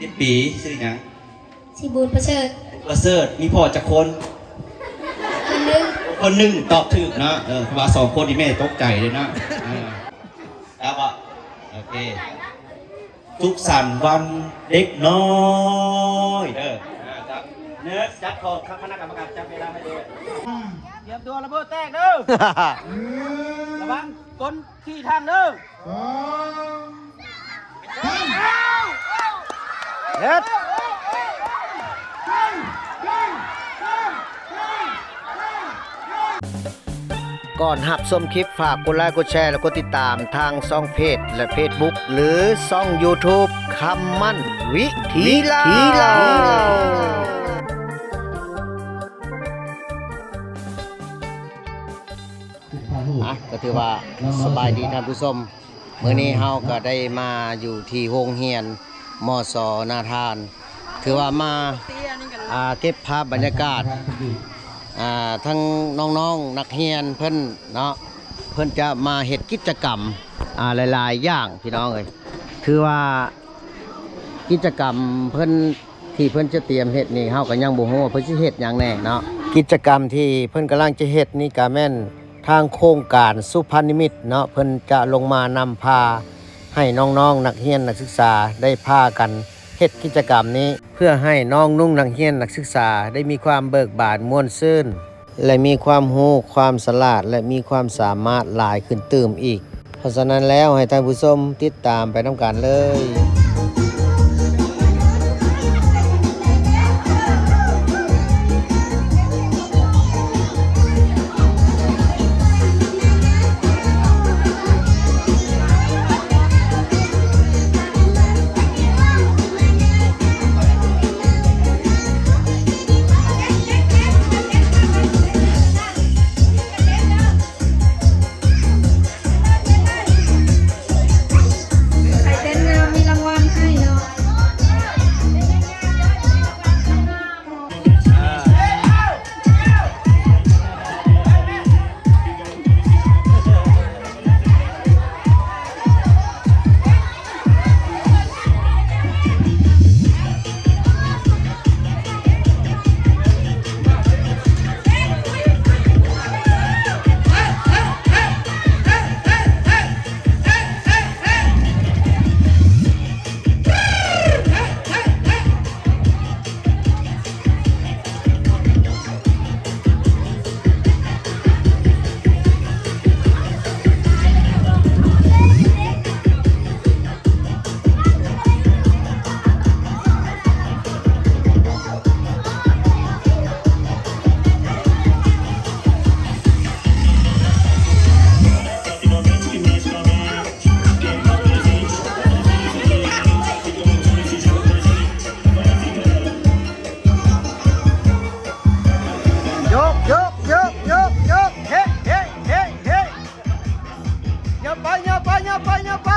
ສິບປີ ຊື່ຫຍັງ? ສີບູນປະເສີດ. ປະເສີດ ມີພໍ່ຈັກຄົນ? ຄົນໜຶ່ງ. ຄົນໜຶ່ງຕອບຖືກເນາະ. ເອີ ວ່າສອງຄົນນີ້ແມ່ຕົກໃຈເດ້ເນາະ. ເອີ ແລ້ວກໍ ໂອເຄ ສຸກສັນວັນເດັກນ້ອຍເດີ. ອ່າ ຈັບ ເນີດ ຈັບຂອງ ຄະນະກຳມະການຈັບເວລາໃຫ້ເດີ. ຕຽມຕົວລະເບີດແຕກເດີ. ລະວັງກົ້ນຂີ້ຖັງເດີ. ສອງ ສາມ ເຮັດ. ກ່ອນຮັບຊົມຄລິບ ຝາກກົດໄລ ກົດແຊ ແລະ ກົດຕິດຕາມທາງຊ່ອງເພຈ ແລະ ເຟສບຸກ ຫຼື ຊ່ອງຢູທູບ ຄຳໝັ້ນວິຖີລາວ. ອ່ະ ກໍຖືວ່າສະບາຍດີທ່ານຜູ້ຊົມ. ມື້ນີ້ເຮົາກໍໄດ້ມາຢູ່ທີ່ໂຮງຮຽນ ມສ ນາທານ ຖືວ່າມາ ອ່າ ເກັບພາບບັນຍາກາດ ອ່າ ທັງນ້ອງໆນັກຮຽນເພິ່ນເນາະ ເພິ່ນຈະມາເຮັດກິດຈະກຳ ອ່າ ຫຼາຍໆຢ່າງພີ່ນ້ອງເອີຍ. ຖືວ່າກິດຈະກຳເພິ່ນ ທີ່ເພິ່ນຈະຕຽມເຮັດນີ້ ເຮົາກໍຍັງບໍ່ຮູ້ວ່າເພິ່ນຊິເຮັດຫຍັງແດ່ເນາະ. ກິດຈະກຳທີ່ເພິ່ນກຳລັງຈະເຮັດນີ້ກໍແມ່ນ ທາງໂຄງການສຸພານິມິດເນາະ ເພິ່ນຈະລົງມານຳພາໃຫ້ນ້ອງໆນັກຮຽນນັກສຶກສາໄດ້ພາກັນເຮັດກິດຈະກຳນີ້ ເພື່ອໃຫ້ນ້ອງນຸ່ງນັກຮຽນນັກສຶກສາໄດ້ມີຄວາມເບີກບານມ່ວນຊື່ນ ແລະ ມີຄວາມຮູ້ຄວາມສະຫຼາດ ແລະ ມີຄວາມສາມາດຫຼາຍຂຶ້ນຕື່ມອີກ. ເພາະສະນັ້ນແລ້ວ ໃຫ້ທ່ານຜູ້ຊົມຕິດຕາມໄປນຳກັນເລີຍ. ໃຜເຕັ້ນງາມມີລາງວັນໃຫ້ເນາະ. ຍົກ ຍົກ ຍົກ ຍົກ ຍົກ ເຮ ເຮ ເຮ ເຮ ຢ່າໄປ ຢ່າໄປ ຢ່າໄປ ຢ່າໄປ.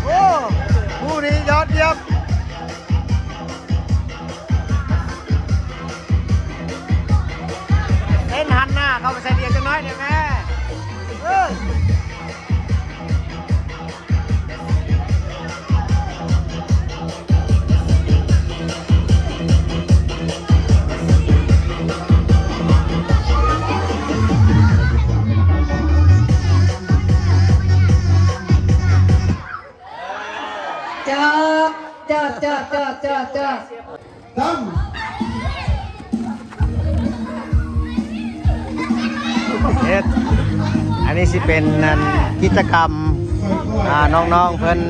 ໂອ້ ຄູ່ນີ້ຍອດຢ້ຽມ. ເຕັ້ນຫັນໜ້າເຂົ້າໄປໃສ່ດຽວຈັກໜ້ອຍໄດ້ແມ້? ເອີ. ຈອດ ຈອດ ຈອດ. ເຮັດ ອັນນີ້ຊິເປັນ ອັນ ກິດຈະກຳ ອ່າ ນ້ອງໆເພິ່ນ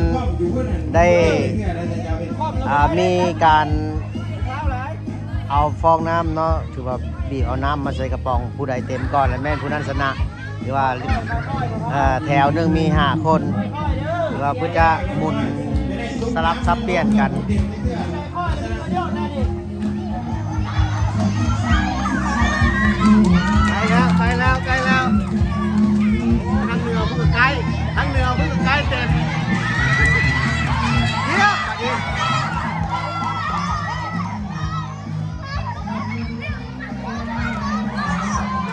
ໄດ້ ອ່າ ມີການເອົາຟອງນ້ຳເນາະ ຖືວ່າບີບເອົານ້ຳມາໃສ່ກະປ໋ອງ ຜູ້ໃດເຕັມກ່ອນລະແມ່ນຜູ້ນັ້ນຊະນະ. ຫຼືວ່າ ເອີ ແຖວໜຶ່ງມີຫ້າຄົນ ຫຼືວ່າເພິ່ນຈະໝູນສະຫຼັບສັບປ່ຽນກັນ. ໃກ້ແລ້ວ ໃກ້ແລ້ວ ໃກ້ແລ້ວ. ໂອ້ ທາງເໜືອເພິ່ນກໍໃກ້ ທາງເໜືອເພິ່ນກໍໃກ້ເຕັມ.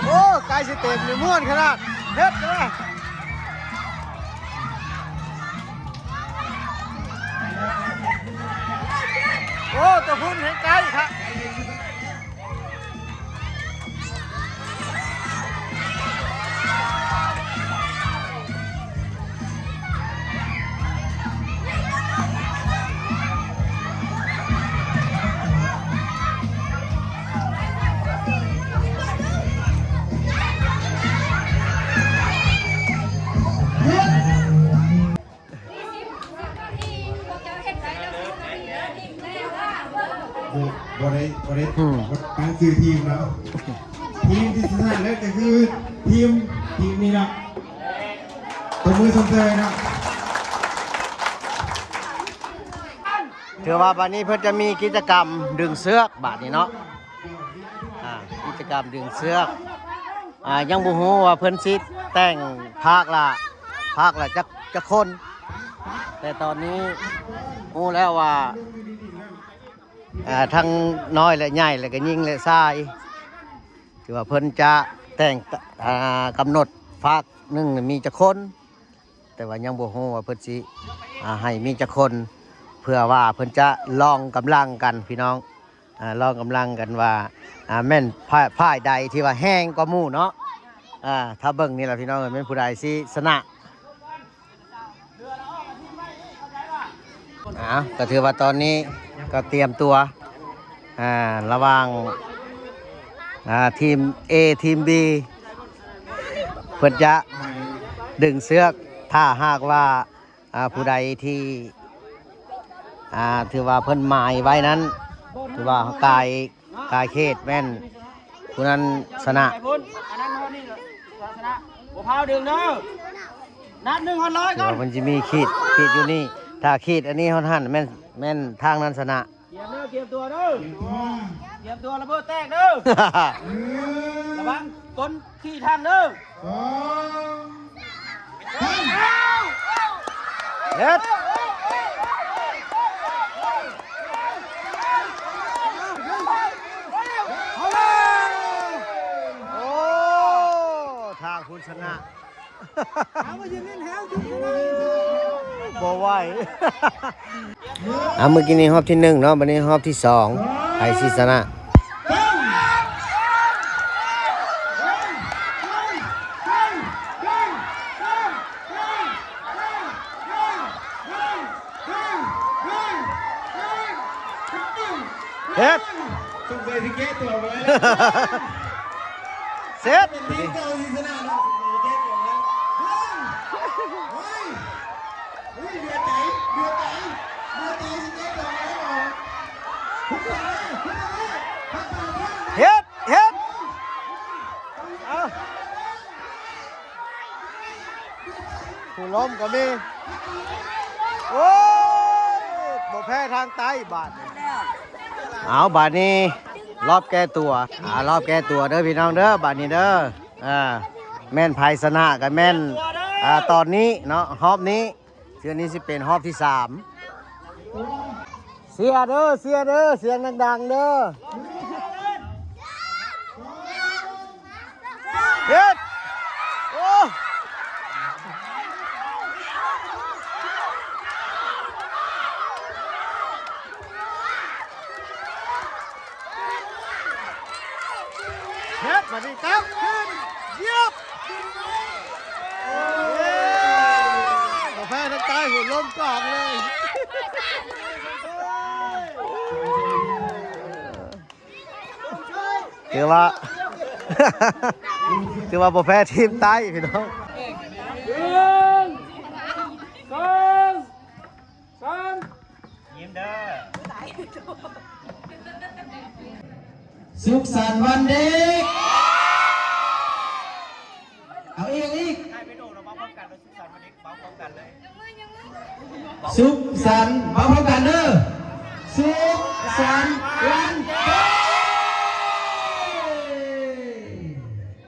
ໂອ້ ໃກ້ຊິ ເຕັມນີ້ ມ່ວນຂະໜາດ ເຮັດເລີຍ. ໂອ້ ຕະພຸ້ນແຮ່ງໄກຄັກ. ບໍ່ ບໍ່ໄດ້ ບໍ່ໄດ້ ອືມ ຕັ້ງຊື່ທີມເນາະ. ທີມທີ່ຊະນະເລີດກໍຄືທີມ ທີມນີ້ເນາະ. ຕົບມືຊົມເຊີຍເນາະ. ຖືວ່າບາດນີ້ເພິ່ນຈະມີກິດຈະກຳດຶງເຊືອກບາດນີ້ເນາະ. ອ່າ ກິດຈະກຳດຶງເຊືອກ ອ່າ ຍັງບໍ່ຮູ້ວ່າເພິ່ນຊິແຕ່ງພາກລະ ພາກລະຈັກ ຈັກຄົນ ແຕ່ຕອນນີ້ຮູ້ແລ້ວວ່າ ອ່າ ທັງນ້ອຍແລະໃຫຍ່ ແລະກໍຍິງແລະຊາຍ ຖືວ່າເພິ່ນຈະແຕ່ງ ອ່າ ກຳນົດພາກໜຶ່ງມີຈັກຄົນ. ແຕ່ວ່າຍັງບໍ່ຮູ້ວ່າເພິ່ນຊິ ອ່າ ໃຫ້ມີຈັກຄົນ ເພື່ອວ່າເພິ່ນຈະລອງກຳລັງກັນພີ່ນ້ອງ ອ່າ ລອງກຳລັງກັນວ່າ ອ່າ ແມ່ນ ຝ່າຍ ຝ່າຍໃດທີ່ວ່າແຮງກວ່າໝູ່ເນາະ. ອ່າ ຖ້າເບິ່ງນີ້ລະພີ່ນ້ອງເອີຍ ແມ່ນຜູ້ໃດຊິຊະນະ. ອ່າ ກໍຖືວ່າຕອນນີ້ກໍຕຽມຕົວ ອ່າ ລະຫວ່າງ ອ່າ ທີມ A ທີມ B ເພິ່ນຈະດຶງເຊືອກ ຖ້າຫາກວ່າ ອ່າ ຜູ້ໃດທີ່ ອ່າ ຖືວ່າເພິ່ນໝາຍໄວ້ນັ້ນ ຖືວ່າກາຍ ກາຍເຂດແມ່ນຜູ້ນັ້ນຊະນະ. ໄປພຸ້ນ ອັນນັ້ນຮອດນີ້ຊະນະ ບໍ່ພາວດຶງເດີ ນັບໜຶ່ງຮອດຮ້ອຍກ່ອນ. ເພິ່ນຊິມີຂີດ ຂີດຢູ່ນີ້ ຖ້າຂີດອັນນີ້ຮອດຫັ້ນ ແມ່ນ ແມ່ນທາງນັ້ນຊະນະ. ຕຽມເດີ ຕຽມຕົວເດີ ຕຽມຕົວລະເບີດແຕກເດີ ລະວັງກົ້ນຂີ້ຖັງເດີ. ເຮັດ ໂອ້ ທາງພຸ້ນຊະນະ. ບໍ່ໄຫວ. ອ່າ ມື້ກີ້ນີ້ຮອບທີໜຶ່ງເນາະ ບັດນີ້ຮອບທີສອງ ໃຜຊິຊະນະ? ເຮັດ ສົງໄສຊິແກ້ຕົວບໍ່ໄດ້ແລ້ວ ເຊັດ ເປັນເຈົ້າທີ່ຊະນະແລ້ວ ສົງໄສຊິແກ້ຕົວບໍ່ໄດ້. ໂອ້ຍ ໂອ້ຍ ເດືອດໃຈ ເດືອດໃຈ ເດືອດໃຈ ຊິແກ້ຕົວບໍ່ໄດ້. ເຮັດ ເຮັດ ເອົາ ຜູ້ລົ້ມກໍມີ. ໂອ້ຍ ບໍ່ແພ້ທາງໃຕ້ບາດນີ້. ເອົາ ບາດນີ້ລອບແກ້ຕົວ ອ່າ ລອບແກ້ຕົວເດີພີ່ນ້ອງເດີ ບາດນີ້ເດີ. ອ່າ ແມ່ນໃຜຊະນະກໍແມ່ນ ອ່າ ຕອນນີ້ເນາະ ຮອບນີ້ ເທື່ອນີ້ຊິເປັນຮອບທີສາມ. ເຊຍເດີ ເຊຍເດີ ສຽງດັງໆເດີ. ເຮັດ ໂອ້ ເຮັດ ບາດນີ້ຕັ້ງຂຶ້ນ ຢຽບ ໂອ້ ບໍ່ແພ້ທັງຕາຍ ຫົວລົ້ມກອງເລີຍ. ຖືວ່າ ຖືວ່າບໍ່ແພ້ທີມໃຕ້ພີ່ນ້ອງ. ໜຶ່ງ ສອງ ສາມ ຍິ້ມເດີ. ສຸກສັນວັນເດັກ. ເອົາອີກ ເອົາອີກ. ໃຫ້ໄປໂດດລະເວົ້າພ້ອມກັນ ສຸກສັນວັນເດັກ ເວົ້າພ້ອມກັນເລີຍ. ສຸກສັນ ເວົ້າພ້ອມກັນເດີ. ສຸກສັນ